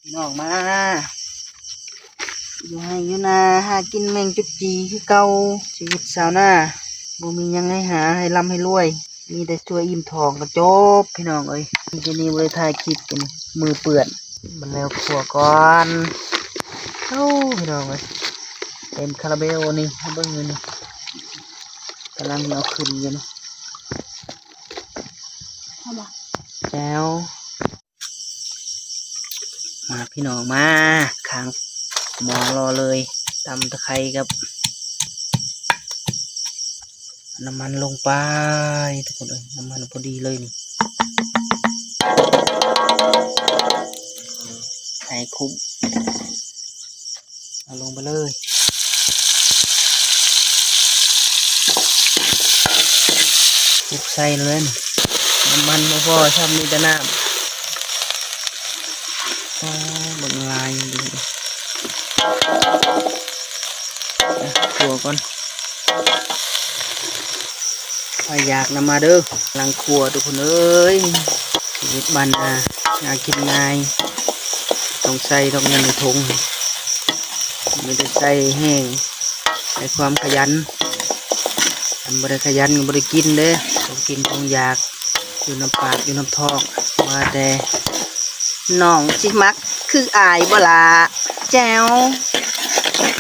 ພີ່ນ້ອງມາ ຢູ່ໄຮ່ຢູ່ນາ ຫາກິນແມງຈຸດຈີຄືເກົ່າ. ຊີວິດຊາວນາ ບໍ່ມີຫຍັງໃຫ້ຫາ ໃຫ້ລ່ຳໃຫ້ລວຍ ມີແຕ່ຊົ່ວອີ່ມທ້ອງກໍຈົບ ພີ່ນ້ອງເອີຍ. ມື້ນີ້ບໍ່ໄດ້ຖ່າຍຄລິບ ເປັນມືເປື້ອນ. ບັດແລ້ວຂົ້ວກ່ອນ. ໂອ້ ພີ່ນ້ອງເອີຍ ເຕັມຄາຣາເບວນີ້ ເບິ່ງຢູ່ນີ້ ກຳລັງເອົາຂຶ້ນຢູ່ນີ້. ເອົາບໍ່? ແຈ່ວ. ມາພີ່ນ້ອງມາ ຂ້າງໝໍ້ລໍເລີຍ ຕຳຕະໄຄກັບນ້ຳມັນລົງໄປ ທຸກຄົນເອີຍ. ນ້ຳມັນພໍດີເລີຍນີ້ ໃຫ້ຄຸ້ມ ເອົາລົງໄປເລີຍ ປຸບໃສ່ເລີຍ. ນ້ຳມັນບໍ່ພໍຊ້ຳ ມີແຕ່ນ້ຳ. ອໍ ເບິ່ງລາຍດີ. ອ່ະ ຂົ້ວກ່ອນ ໃຜຢາກນຳມາເດີ ກຳລັງຂົ້ວ ທຸກຄົນເອີຍ. ຊີວິດບ້ານນາ ຫາກິນງ່າຍ ຕ້ອງໃສ່ດອກເງິນໃນຖົງ ມີແຕ່ໃສ່ແຮງ ໃສ່ຄວາມຂະຫຍັນ. ຄັນບໍ່ໄດ້ຂະຫຍັນກໍບໍ່ໄດ້ກິນເດ້ ຂອງກິນຂອງຢາກ ຢູ່ນຳປາກຢູ່ນຳທ້ອງ. ວ່າແຕ່ນ້ອງຊິມັກຄືອ້າຍບໍ່ລະ? ແຈ່ວ.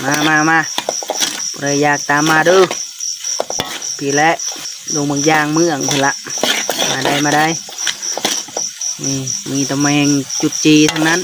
ມາ ມາ ມາ ຜູ້ໃດຢາກຕາມມາເດີ ພີ້ແຫຼະ ດົງບາງຢ່າງເມືອງພຸ້ນລະ. ມາໄດ້ ມາໄດ້. ນີ້ມີແຕ່ແມງຈຸດຈີທັງນັ້ນ